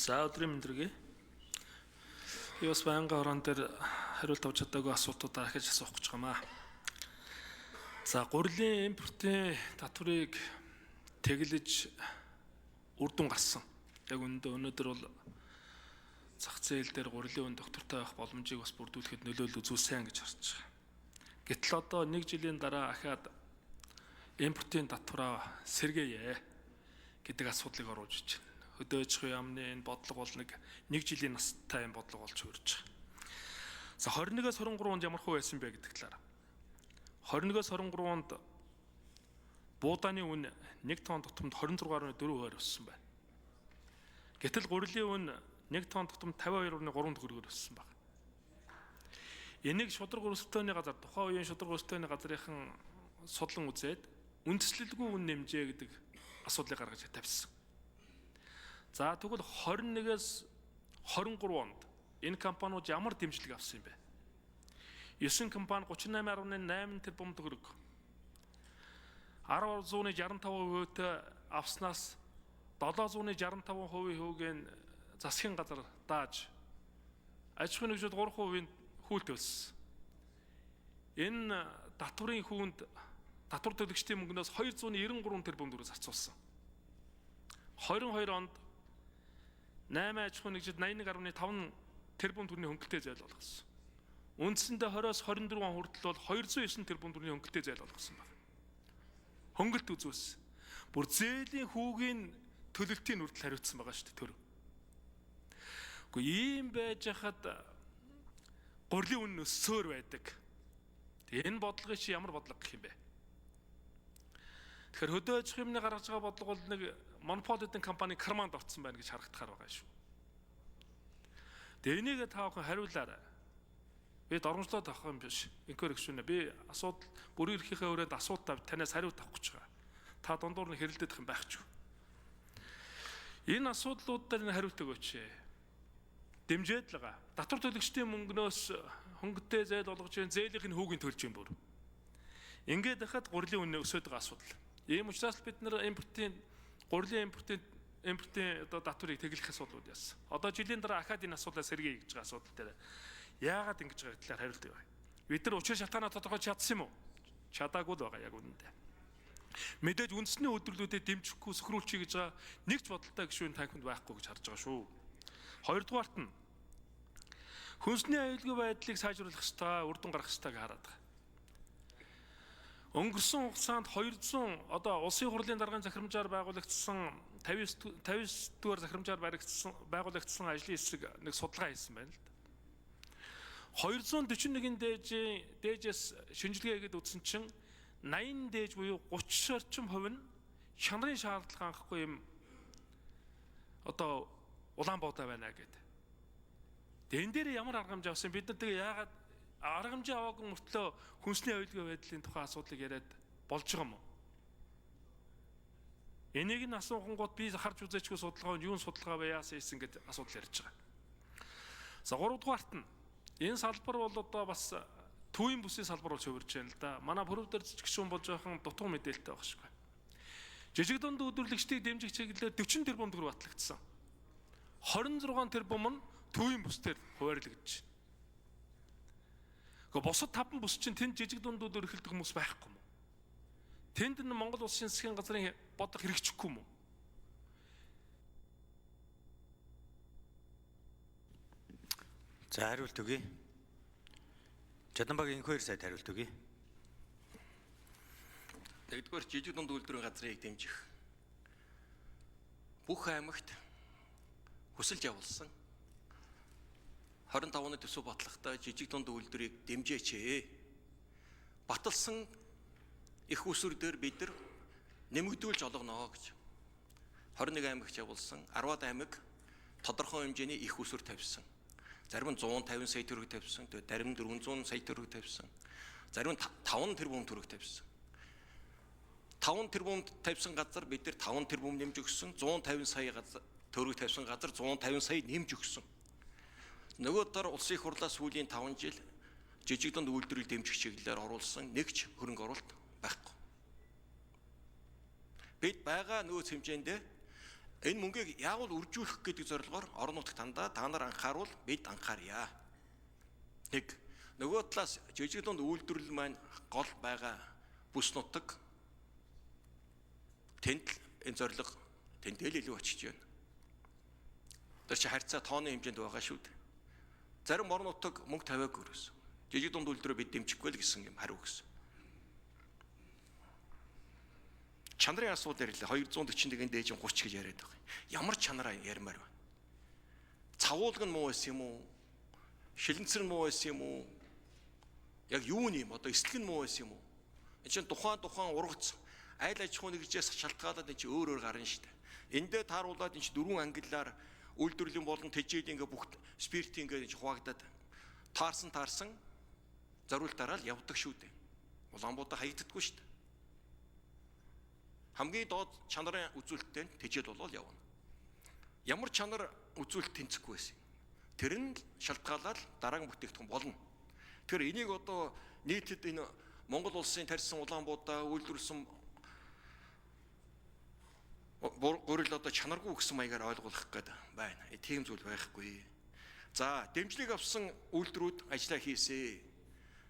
За, өдрийн мэнд. Би бас байнгын хорон дээр хариулт авч чадаагүй асуултуудаа ахиж асуух гэж байгаа маа. За, гурилын импортын татварыг тэглэж үр дүн гарсан. Яг үнэндээ өнөөдөр бол зах зээл дээр гурилын үн доктортой байх боломжийг бас бүрдүүлэхэд нөлөөлөл үзүүлсэн гэж харж байгаа. Гэтэл одоо нэг жилийн дараа ахаад импортын татвараа сэргээе гэдэг асуудлыг оруулж иж байна. Хөдөө аж ахуйн яамны энэ бодлого бол нэг жилийн настай юм бодлого болж хуурж байгаа. За, 21-ээс 23 онд ямар хүү байсан бэ гэдэг талаар. 21-ээс 23 онд буудааны үн 1 тонн тутамд 26.4% өссөн байна. Гэтэл гурилын үн 1 тонн тутамд 52.3 төгрөгөөр өссөн байна. Энийг шударга өрсөлдөөний газар, тухайн үеийн шударга өрсөлдөөний газрынхан судлан үзээд үндэслэлгүй үн нэмжээ гэдэг асуудлыг гаргаж тавьсан. За, тэгвэл 21-ээс 23 онд энэ компаниуд ямар дэмжлэг авсан юм бэ? 9 компани 38.8 тэрбум төгрөг 10.65% авснаас 7.65% хүүгийн засгийн газар дааж аж ахуйн нэгжүүд 3% хүл төлсөн. Энэ татварын хүүнд татвар төлөгчдийн мөнгнөөс 293 тэрбум төгрөг зарцуулсан. 22 онд 8 аж ахуйн нэгжид 81.5 тэрбум төгрөгийн хөнгөлөлттэй зээл болгосон. Үндсэндээ 20-оос 24 он хүртэл бол 209 тэрбум төгрөгийн хөнгөлөлттэй зээл болгосон байна. Хөнгөлт үзүүлсэн. Бүр зээлийн хүүгийн төлөлтийн хүртэл хариуцсан байгаа шүү дээ төр. Гэхдээ ийм байж хахад гурилын үн өссөөр байдаг. Энэ бодлогыг чи ямар бодлого гэх юм бэ? Тэгэхээр хөдөө аж ахуйн юмны гаргаж байгаа бодлого бол нэг монополь эдэн компани карманд орцсон байна гэж харагдахаар байгаа шүү. Тэгээ энийг та бүхэн хариулаарай. Би доромжлоод авах юм биш. Инкер гүшүүнэ. Би асуудал бүрийн эрхийнхээ өрөөнд асуулт ав танаас хариулт авах гэж байгаа. Та дундуур нь хэрэлдэх юм байх ч. Энэ асуудлууд дээр нь хариулт өгөөч. Дэмжээд л байгаа. Татвар төлөгчдийн мөнгнөөс хөнгөтэй зээл болгож байна. Зээлийнх нь хүүгийн төлж юм бүр. Ингээд хахад гурилын үнэ өсөд байгаа асуудал. Ийм учраас бид нар импортын гурилын импортын одоо татварыг тэглэх асуудлууд яасан. Одоо жилийн дараа ахаад энэ асуудлаа сэргээе гэж байгаа асуудал дээр яагаад ингэж байгаа талаар хариулт өгье. Бид нар учир шалтгаанаа тодорхойлж чадсан юм уу? Чадаагүй л байгаа яг үнэндээ. Мэдээж үндэсний үйлдвэрлэлүүдэд дэмжихгүй сөхрүүлчихье гэж байгаа нэг ч бодолтой гишүүн танхимд байхгүй гэж харж байгаа шүү. Хоёрдугаарт нь хүнсний аюулгүй байдлыг сайжруулах ёстой, үр дүн гаргах ёстой гэж хараад байгаа. Өнгөрсөн хугацаанд 200 одоо улсын хурлын даргын захирамжаар байгуулагдсан 59 59 дугаар захирамжаар баригдсан байгуулагдсан ажлын хэсэг нэг судалгаа хийсэн байна л да. 241 дээжийн дээжээс шинжилгээ хийгээд үзсэн чинь 80 дээж буюу 30 орчим хувь нь чанарын шаардлага хангахгүй юм одоо улаан буудаа байна гэдэг. Энэ дээр ямар арга хэмжээ авсан? Бид нар тэгээ яагаад арга хэмжээ аваагүй мөртлөө хүнсний аюулгүй байдлын тухай асуудлыг яриад болж байгаа юм уу? Энийг нь асуухангууд би харж үзээчгүй судалгаа нь юун судалгаа вэ, яасан хийсэн гэдэг асуудал ярьж байгаа. За, гуравдугаарт нь энэ салбар бол одоо бас төвийн бүсийн салбар болж хувирч байна л да. Манай пүрэв дээр жижиг гишүүн болж байхан дутуу мэдээлэлтэй байх шиггүй. Жижиг дунд үйлдвэрлэгчдийг дэмжих чиглэлээр 40 тэрбум төгрөг батлагдсан. 26 тэрбум нь төвийн бүс дээр хуваарлагдж байна. Гэхдээ бусад 5 бүс чинь тэнд жижиг дунд үйлдвэрлэдэг хүмүүс байхгүй юм уу? Тэнд нь Монгол Улсын засгийн газрын бодлого хэрэгжихгүй юм уу? За, хариулт өгье. Чаданбагийн инх хоёр сайд хариулт өгье. Нэгдүгээр, жижиг дунд үйлдвэрийн газрыг дэмжих. Бүх аймагт хүсэлж явуулсан. 25 оны төсөв батлахдаа жижиг дунд үйлдвэрийг дэмжээч ээ. Баталсан их усүр дээр бид нар нэмэгдүүлж олгоно гэж. 21 аймагт явуулсан. 10 аймаг тодорхой хэмжээний их усүр тавьсан. Зарим нь 150 сая төгрөг тавьсан, тэгээд зарим нь 400 сая төгрөг тавьсан. Зарим нь 5 тэрбум төгрөг тавьсан. 5 тэрбум тавьсан газар бид нар 5 тэрбум нэмж өгсөн, 150 сая газар төгрөг тавьсан газар 150 сая нэмж өгсөн. Нөгөө талаар улсын их хурлаас сүүлийн 5 жил жижиг дунд үйлдвэрийг дэмжих чиглэлээр оруулсан нэг ч хөрөнгө оруулалт байхгүй. Бид байгаа нөөц хэмжээндээ Энэ мөнгийг яавал үржүүлэх гэдэг зорилгоор орон нутагт хандаа та нар анхааруул бид анхаарья. Нэг нөгөө талаас жижиг дунд үйлдвэрлэл маань гол байгаа бүс нутаг тэнд энэ зорилго тэндэл илүү очиж байна. Тэр чи харьцаа тооны хэмжээнд байгаа шүү дээ. Зарим орон нутаг мөнгө тавиагүй өрөөс. Жижиг дунд үйлдвэрээ бид дэмжихгүй л гэсэн юм хариу өгсөн. Чанарын асуудал ярьлаа. 241 дээжин 30 гэж яриад байгаа. Ямар чанараа ярмаар байна? Цавуулга нь муу байсан юм уу? Шилэнцэр нь муу байсан юм уу? Яг юу юм? Одоо эслэг нь муу байсан юм уу? Энд чинь тухайн ургац айл аж ахуйн нэгжээс шалтгаалаад энэ чинь өөр өөр гарна шүү дээ. Эндээ тааруулаад энэ чинь дөрвөн ангиллаар үйлдвэрлэлийн болон тэжээл ингээ бүх спирт ингээ энэ хуваагдаад таарсан зориултаараа л явдаг шүү дээ. Улаанбуудаа хаягддаггүй шүү дээ. Хамгийн доод чанарын үзүүлэлттэй тэжээл болол явна. Ямар чанар үзүүлэлт тэнцэхгүй байсан. Тэр нь шалтгаалаад дараагийн бүтээгдэхүүн болно. Тэгэхээр энийг одоо нийтэд энэ Монгол улсын тарьсан улаанбуудаа үйлдвэрлэсэн гурил одоо чанаргүй гэсэн маягаар ойлгуулах гээд байна. Тийм зүйл байхгүй. За, дэмжлэг авсан үйлдвэрүүд ажиллаа хийсэ.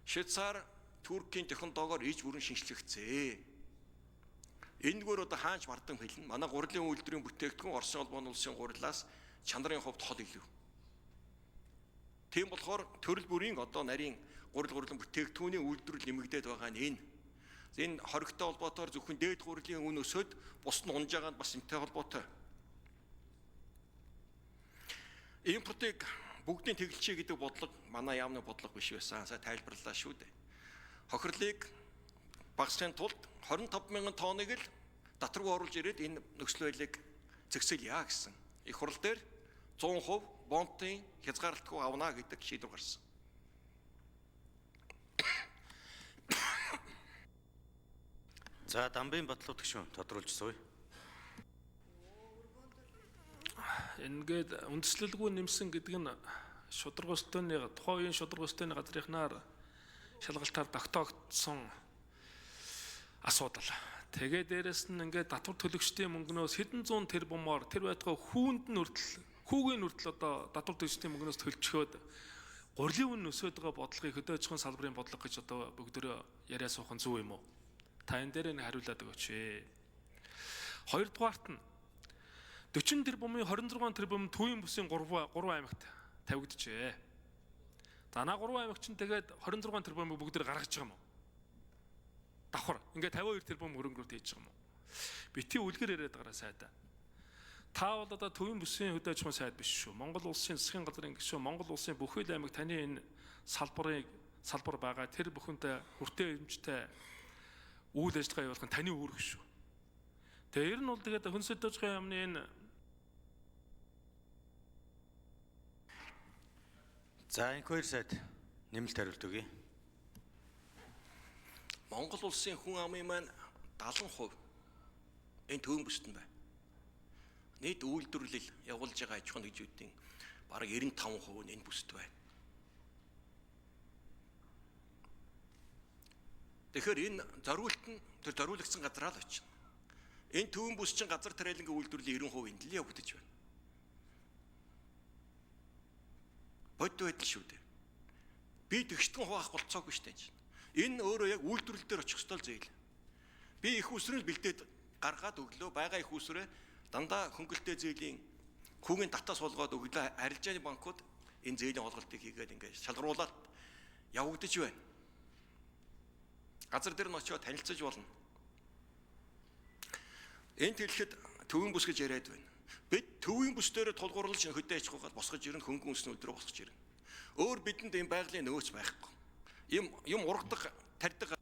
Швейцар, Туркийн технологиор иж бүрэн шинжлэгдсэн. Энэгээр одоо хаанч бардам хэлнэ. Манай гурилын үйлдвэрийн бүтээгдэхүүн Оросын холбооны улсын гурилаас чанарын хувьд хол илүү. Тийм болохоор төрөл бүрийн одоо нарийн гурил бүтээгдэхүүний үйлдвэрлэл нэмэгдээд байгаа нь энэ. Энэ хоригтой холбоотойгоор зөвхөн дээд гурилын үн өсөөд бус нь унж байгаа нь бас энэтэй холбоотой. Импортыг бүгдийн тэглэчээ гэдэг бодлого манай яамны бодлого биш байсан. Сая тайлбарлалаа шүү дээ. Хохирлыг багасгахын тулд 25,000 тонныг л татваргүй оруулж ирээд энэ нөхцөл байдлыг зэгсэлье гэсэн. Их хурал дээр 100% бонтын хязгаарлалтгүй авна гэдэг шийдвэр гарсан. За, Дамбын батлууд гишүүн тодруулж сууя. Ингээд үндэслэлгүй нэмсэн гэдэг нь шударга өстөөний тухайн үеийн шударга өстөөний газрынхнаар шалгалтаар тогтоогдсон асуудал. Тэгээ дээрэс нь ингээд татвар төлөгчдийн мөнгнөөс хэдэн зуун тэрбумаар тэр байтугай хүүнд нь хүртэл хүүгийн хүртэл одоо татвар төлөгчдийн мөнгнөөс төлчхөөд гурилын үн өсөөд байгаа бодлогыг хөдөө аж ахуйн салбарын бодлого гэж одоо бүгдөө яриа суух нь зөв юм уу? Та энэ дээр нэг хариулаад өгөөч. Хоёрдугаарт нь 40 тэрбумын 26 тэрбум төвийн бүсийн 3 аймагт тавигджээ. За наа 3 аймаг чинь тэгээд 26 тэрбумыг бүгд гаргаж байгаа юм уу? Давхар ингээд 52 тэрбум хөрөнгөрөд хийж байгаа юм уу? Бити үлгэр яриад байгаараа сайдаа. Та бол одоо төвийн бүсийн хөдөө аж ахуйн сайд биш шүү. Монгол улсын засгийн газрын гишүүн, Монгол улсын бүхэл аймаг таны энэ салбар байгаа тэр бүхэнтэй хүртээ ирэмжтэй үйл ажиллагаа явуулах нь таны үүрэг шүү. Тэгээ ер нь бол тэгээд хөнс хөдөө аж ахуйн яамны энэ. За, инх хоёр сайд нэмэлт хариулт өгье. Монгол улсын хүн амын маань 70% энэ төвийн бүсэд нь байна. Нийт үйлдвэрлэл явуулж байгаа аж ахуйн нэгжүүдийн бараг 95% нь энэ бүсэд байна. Тэгэхээр энэ зориулт нь тэр зориулагдсан газараа л очино. Энэ төвийн бүс чинь газар тариалангийн үйлдвэрлэлийн 90% энд л явагдаж байна. Бодит байдал шүү дээ. Би тэгштгэн хуваах болцоогүй шүү дээ чинь. Энэ өөрөө яг үйлдвэрлэл дээр очих ёстой зээл. Би их усрыг бэлдээд гаргаад өглөө байгаа их усрээ дандаа хөнгөлтэй зээлийн хүүгийн татаас болгоод өглөө арилжааны банкуд энэ зээлийн холголтыг хийгээд ингээд шалгаруулаад явагдаж байна. Газар дээр нь очиод танилцаж болно. Энд хэлэхэд төвийн бүс гэж яриад байна. Бид төвийн бүс дээр тулгуурлаж хөдөө аж ахуйгаа босгож ирнэ, хөнгөн үндэсний үйлдвэрээ босгож ирнэ. Өөр бидэнд энэ байгалийн нөөц байхгүй. Юм ургадаг, тарьдаг.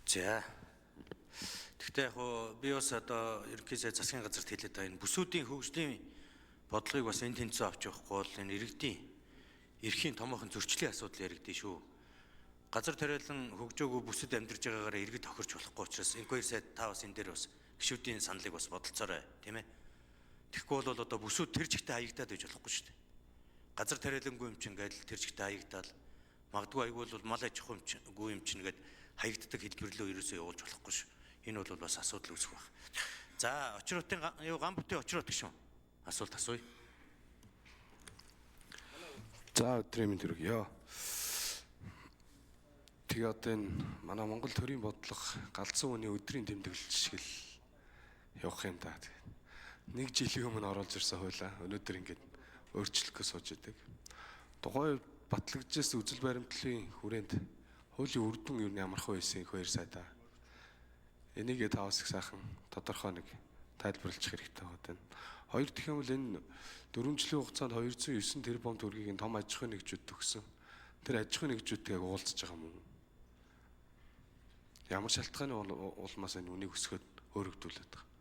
За. Гэхдээ яг хуу би бас одоо ерөнхий сайд засгийн газарт хэлээд байгаа энэ бүсүүдийн хөгжлийн бодлогыг бас энэ тэнцүү авч явахгүй бол энэ иргэдийн эрхийн томоохон зөрчлийн асуудал яригдана шүү. Газар тариалан хөгжөөгөө бүсэд амьдарч байгаагаараа иргэд тохирч болохгүй учраас инх хоёр сайд та бас энэ дээр бас гишүүдийн саналыг бас бодолцоорой, тийм ээ. Тэгэхгүй бол одоо бүсүүд тэр чигтээ хаягдаад байж болохгүй шүү дээ. Газар тариалангүй юм чинь гээд тэр чигтээ хаягдаал магадгүй айгүй бол мал аж ахуй юм чинь гүй юм чинь гээд хаягддаг хэлбэрлөө ерөөсөө явуулж болохгүй шүү. Энэ бол бас асуудал үүсэх байх. За, Очиротын юу ган бүтээ Очирот гişүн. Асуулт асууя. За, өдрийн мэнд хүргье. Тэгээ одоо энэ манай Монгол төрийн бодлого галзуу үний өдрийн тэмдэглэл шиг л явах юм да. Нэг жилийн өмнө оруулж ирсэн хуулаа өнөөдөр ингээд өөрчлөхөө сууж идэг. Тухайн үед батлагдчихсан үзэл баримтлалын хүрээнд хуулийн үр дүн юу нь ямархуу байсан их хоёр сайдаа. Энийг таваас их сайхан тодорхой нэг тайлбарлах хэрэгтэй байгаа юм. Хоёр дахь юм бол энэ 4 жилийн хугацаанд 209 тэрбум төгрөгийг том аж ахуйн нэгжүүд төгсөн. Тэр аж ахуйн нэгжүүдтэй яг уулзж байгаа юм уу? Ямар шалтгааны улмаас энэ үнийг өсгөхөд өөрөгдүүлээд байгаа.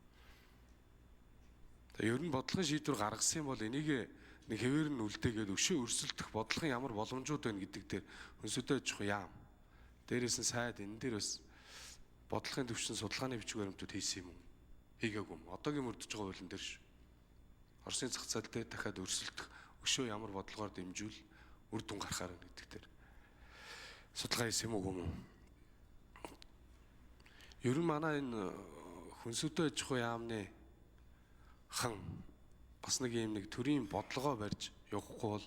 Тэгээ ер нь бодлогын шийдвэр гаргасан юм бол энийг нэг хэвээр нь үлдээгээд өшөө өрсөлдөх бодлогын ямар боломжууд байна гэдэг дээр хүнсөдөө аж ахуй яам. Дээрээс нь сайд энэ дээр бас бодлогын төвшин судалгааны бичиг баримтууд хийсэн юм уу? Хийгээгүй юм. Одоогийн мөрдөж байгаа хуулийн дээр шүү. Оросын зах зээл дээр дахиад өрсөлдөх өшөө ямар бодлогоор дэмжүүл үр дүн гарахаар байна гэдэг дээр судалгаа хийсэн юм уу юм уу? Ер нь манай энэ хүнсөдөө аж ахуй яамны хан бас нэг юм нэг төрийн бодлогоо барьж явахгүй бол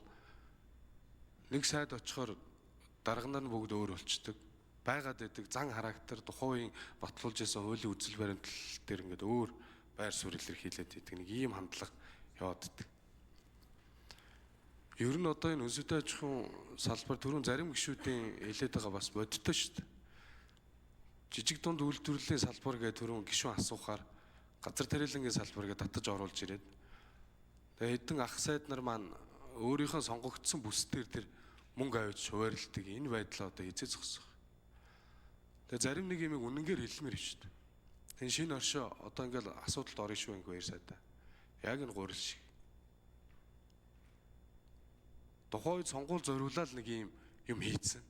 нэг сайд очихоор дарга нар нь бүгд өөр болчдөг. Байгаад байдаг зан характер тухайн үеийн батлуулж исэн хуулийн үзэл баримтлал дээр ингээд өөр байр суурь илэрхийлээд байдаг нэг ийм хандлага явааддаг. Ер нь одоо энэ хүнсөдөө аж ахуйн салбар түрүүн зарим гишүүдийн хэлээд байгаа бас бодиттой шүү дээ. Жижиг дунд үйлдвэрлэлийн салбар гэх түрүүн гишүүн асуухаар газар тариалангийн салбар гэж татаж оруулж ирээд тэгээ хэдэн ах сайд нар маань өөрийнхөө сонгогдсон бүс дээр тэр мөнгө авч хуваарлдаг энэ байдлаа одоо эзээ зогсох. Тэгээ зарим нэг юмыг үнэнгээр хэлмээр шүү дээ. Энэ шинэ оршоо одоо ингээл асуудалд орно шүү ингээ хоёр сайдаа. Яг энэ гурил шиг. Тухайн үед сонгуул зориулаад нэг юм юм хийцэн.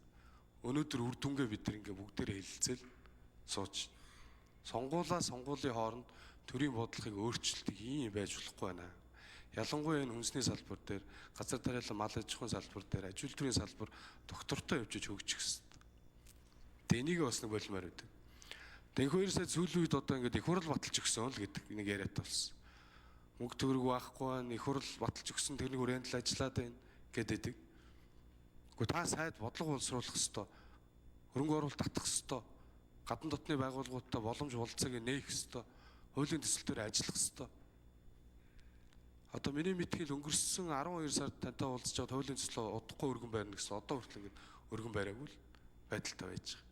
Өнөөдөр үр дүнгээ бид нар ингээ бүгдээрээ хэлэлцэл сууж. Сонгуулаа сонгуулийн хооронд төрийн бодлогыг өөрчилдөг ийм байж болохгүй байна. Ялангуяа энэ хүнсний салбар дээр, газар тариалан мал аж ахуйн салбар дээр, аж үйлдвэрийн салбар доктортой явж хөгжих хэрэгтэй. Тэгээ энийг бас нэг болмоор байдаг. Дэнх хоёр сая сүүлийн үед одоо ингээд их хурал баталж өгсөн л гэдэг нэг яриатай болсон. Мөнгө төгрөг байхгүй байна, их хурал баталж өгсөн тэрний хүрээнд л ажиллаад байна гэдэг. Гэхдээ та сайд бодлого боловсруулах хэвээр, хөрөнгө оруулалт татах хэвээр, гадна дотны байгууллагуудтай боломж болцоог нээх хэвээр, хуулийн төсөл дээр ажиллах хэвээр. Одоо миний мэтгэл өнгөрсөн 12 сард тантай уулзж байгаа хуулийн төслөө удахгүй өргөн байрна гэсэн одоо хүртэл ингээд өргөн бариагүй л байдалтай байж байгаа.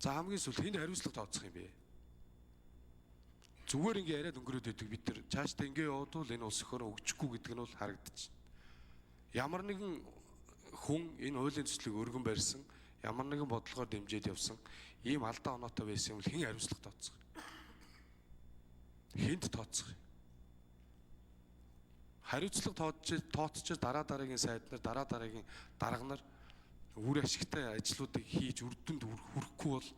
За хамгийн сүүлд хэн хариуцлага тооцох юм бэ? Зүгээр ингээ яриад өнгөрөөд байдаг бид нар цаашдаа ингээ явуул энэ улс өхөрөө өгчихгүй гэдэг нь бол харагдчих. Ямар нэгэн хүн энэ хуулийн төслийг өргөн барьсан, ямар нэгэн бодлогоор дэмжиж явсан ийм алдаа оноотой байсан юм бол хэн хариуцлага тооцох юм? Хүнд тооцох юм? Хариуцлага тооцож дараа дараагийн сайд нар, дараа дараагийн дарга нар үр ашигтай ажлуудыг хийж үр дүнд хүрэхгүй бол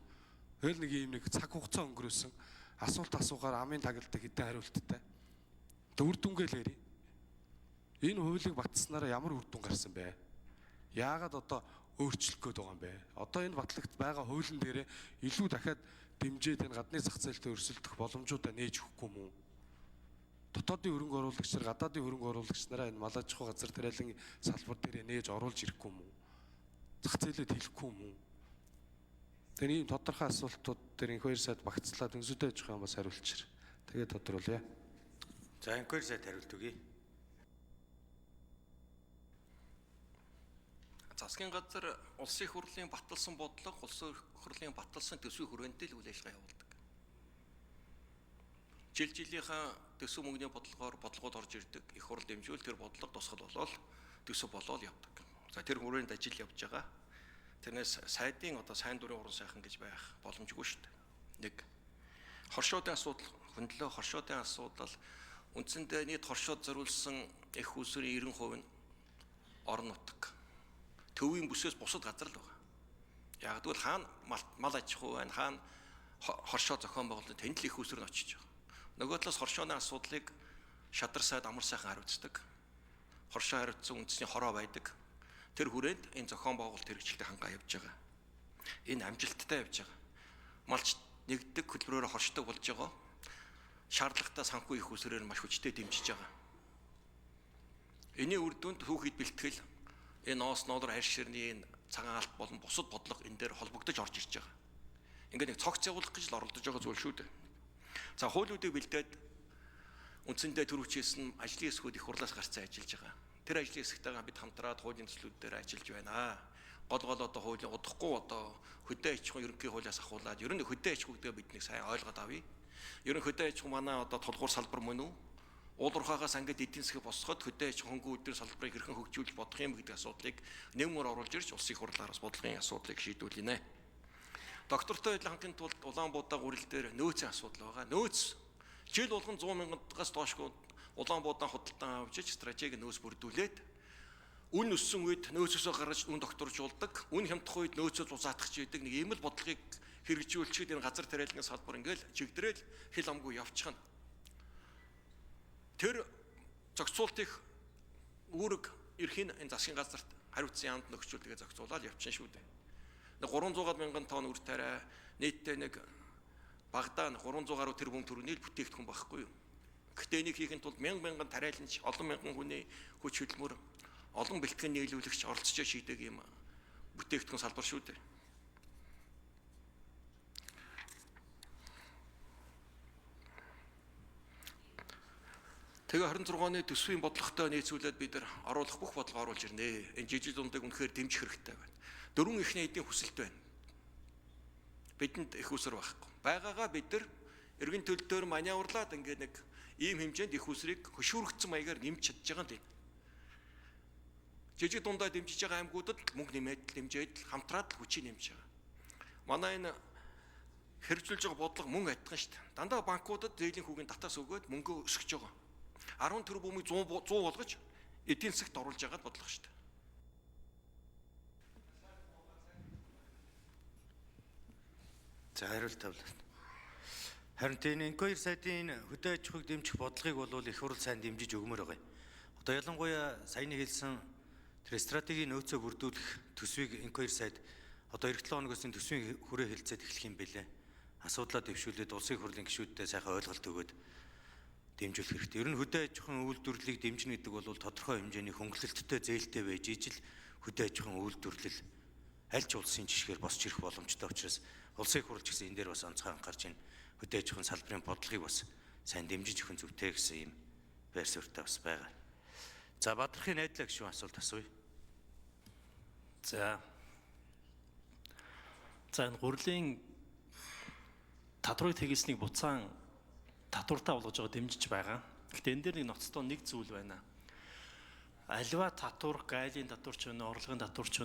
тэгэл нэг ийм нэг цаг хугацаа өнгөрөөсөн асуулт асуугаар амын тагалдаг хэдэн хариулттай. Одоо үр дүнгээ л ярив. Энэ хуулийг батснараа ямар үр дүн гарсан бэ? Яагаад одоо өөрчлөх гээд байгаа юм бэ? Одоо энэ батлагт байгаа хуулийн дээрээ илүү дахиад дэмжиж энэ гадны зах зээлтэй өрсөлдөх боломжуудаа нээж өгөхгүй юм уу? Дотоодын хөрөнгө оруулагч нар, гадаадын хөрөнгө оруулагч нараа энэ мал аж ахуй газар тариалан салбар дээрээ нээж оруулж ирэхгүй юм уу? Зах зээлээ тэлэхгүй юм уу? Тэр ийм тодорхой асуултууд дээр инх хоёр сайд багцлаад өнсөдөө аж ахуйн бас хариулчихэр. Тэгээд тодруулъя. За инх хоёр сайд хариулт өгье. Засгийн газар улсын их хурлын баталсан бодлого, улсын их хурлын баталсан төсвийн хүрээнд л үйл ажиллагаа явуулдаг. Жил жилийнхаа төсөв мөнгөний бодлогоор бодлогод орж ирдэг. Их хурл дэмжүүл тэр бодлого тусгал болоод төсөв болоод явдаг. За тэр хүрээнд ажил явж байгаа. Тэрнээс сайдын одоо сайн дурын уран сайхан гэж байх боломжгүй шүү дээ. Нэг хоршоодын асуудал хөндлөө хоршоодын асуудал үндсэндээ нийт хоршоод зориулсан их усрын 90% нь орон нутаг. Төвийн бүсээс бусад газар л байгаа. Яг гэвэл хаана мал аж ахуй байна, хаана хоршоо зохион байгуулалт тэнд л их усрын очиж байгаа. Нөгөө талаас хоршооны асуудлыг шадар сайд амар сайхан хариуцдаг. Хоршоо хариуцсан үндэсний хороо байдаг. Тэр хүрээнд энэ зохион байгуулалт хэрэгжилтэй хангаа явж байгаа. Энэ амжилттай явж байгаа. Малч нэгддэг хөтөлбөрөөр хоршдог болж байгаа. Шаардлагатай санхүү их усрээр маш хүчтэй дэмжиж байгаа. Энийн үр дүнд түүхийд бэлтгэл энэ оос ноолор арь ширний энэ цагаан алт болон бусад бодлого энэ дээр холбогдож орж ирж байгаа. Ингээд нэг цогц явуулах гэж л оролдож байгаа зүйл шүү дээ. За хуулиудыг бэлдээд үндсэндээ төр хүчээсэн ажлын хэсгүүд их хурлаас гарцсан ажиллаж байгаа. Тэр ажлын хэсэгтэйгээ бид хамтраад хуулийн төслүүд дээр ажиллаж байна. Гол гол одоо хуулийн удахгүй одоо хөдөө аж ахуйн ерөнхий хуулиас ахуулаад ер нь хөдөө аж ахуй гэдгээ бид нэг сайн ойлгоод авъя. Ер нь хөдөө аж ахуй манай одоо тулгуур салбар мөн үү? Уул уурхаагаас ангид эдийн засгийг босгоход хөдөө аж ахуйн хөнгөн үйлдвэр салбарыг хэрхэн хөгжүүлж бодох юм гэдэг асуудлыг нэмэр оруулж ирж улсын их хурлаараас бодлогын асуудлыг шийдвүлнэ. Доктортой адил хангахын тулд Улаанбуудаа гурил дээр нөөцийн асуудал байгаа. Нөөц жил болгон 100 мянгаас доошгүй Улаанбуудаан худалдан авчиж стратеги нөөц бүрдүүлээд үн өссөн үед нөөцөөсөө гаргаж үн докторжуулдаг, үн хямдах үед нөөцөө зузаатгах гэдэг нэг ийм л бодлогыг хэрэгжүүлчихэд энэ газар тариалан салбар ингээл чигдрээл хил амгүй явчихна. Тэр зохицуултыг үүрэг эрхийн энэ засгийн газарт хариуцсан яамд нөхцөлтэйгээ зохицуулаад явчихна шүү дээ. 300 мянган тонн үр тариа нийтдээ нэг багадаа 300 гаруй тэрбум төгрөгийн л бүтээгдэхүүн байхгүй юу. Гэхдээ энийг хийхин тулд мянган мянган тариаланч, олон мянган хүний хүч хөдөлмөр, олон бэлтгэн нийлүүлэгч оролцож шийдэг юм бүтээгдэхүүн салбар шүү дээ. Тэгээ 26 оны төсвийн бодлоготой нийцүүлээд бид нар оруулах бүх бодлого оруулж ирнэ. Энэ жижиг дундыг үнэхээр дэмжих хэрэгтэй байна. Дөрвөн ихний эдийн хүсэлт байна. Бидэнд их усэр байхгүй. Байгаагаа бид нар эргэн төл дээр маневрлаад ингээд нэг ийм хэмжээнд их усрыг хөшүүрэгдсэн маягаар нэмж чадж байгаа юм тийм. Жижиг дундаа дэмжиж байгаа аймагуудад мөнгө нэмээд дэмжиж хамтраад хүчийг нэмж байгаа. Манай энэ хэрэгжүүлж байгаа бодлого мөн адилхан шүү дээ. Дандаа банкудад зээлийн хүүгийн татаас өгөөд мөнгө өсгөж байгаа. 10 тэрбумыг 100 болгож эдийн засагт оруулж байгаа бодлого шүү дээ. За хариулт тавлаа. Харин тийм энэ хоёр сайдын хөдөө аж ахуйг дэмжих бодлогыг бол их хурл сайн дэмжиж өгмөр байгаа юм. Одоо ялангуяа саяны хэлсэн тэр стратегийн нөөцөө бүрдүүлэх төсвийг энэ хоёр сайд одоо эх 7 хоногоос энэ төсвийн хүрээ хэлцээд эхлэх юм бэлээ. Асуудлаа дэвшүүлээд улсын хурлын гишүүддээ сайхан ойлголт өгөөд дэмжүүлэх хэрэгтэй. Ер нь хөдөө аж ахуйн үйлдвэрлэлийг дэмжинэ гэдэг бол тодорхой хэмжээний хөнгөлөлттэй зээлтэй байж ижил хөдөө аж ахуйн үйлдвэрлэл аль ч улсын жишгээр босч ирэх боломжтой учраас улсын их хурл ч гэсэн энэ дээр бас онцгой анхаарч байна. Хөдөө аж ахуйн салбарын бодлогыг бас сайн дэмжиж өгөх зүйтэй гэсэн ийм байр суурьтай бас байгаа. За Бадрахын найдлаа гишүүн асуулт асууя. За. За энэ гурилын татврыг тэгэлснийг буцаан татвартаа болгож байгаа дэмжиж байгаа. Гэхдээ энэ дээр нэг ноцтой нэг зүйл байна. Альва татвар, гайлын татвар ч байна, орлогын татвар ч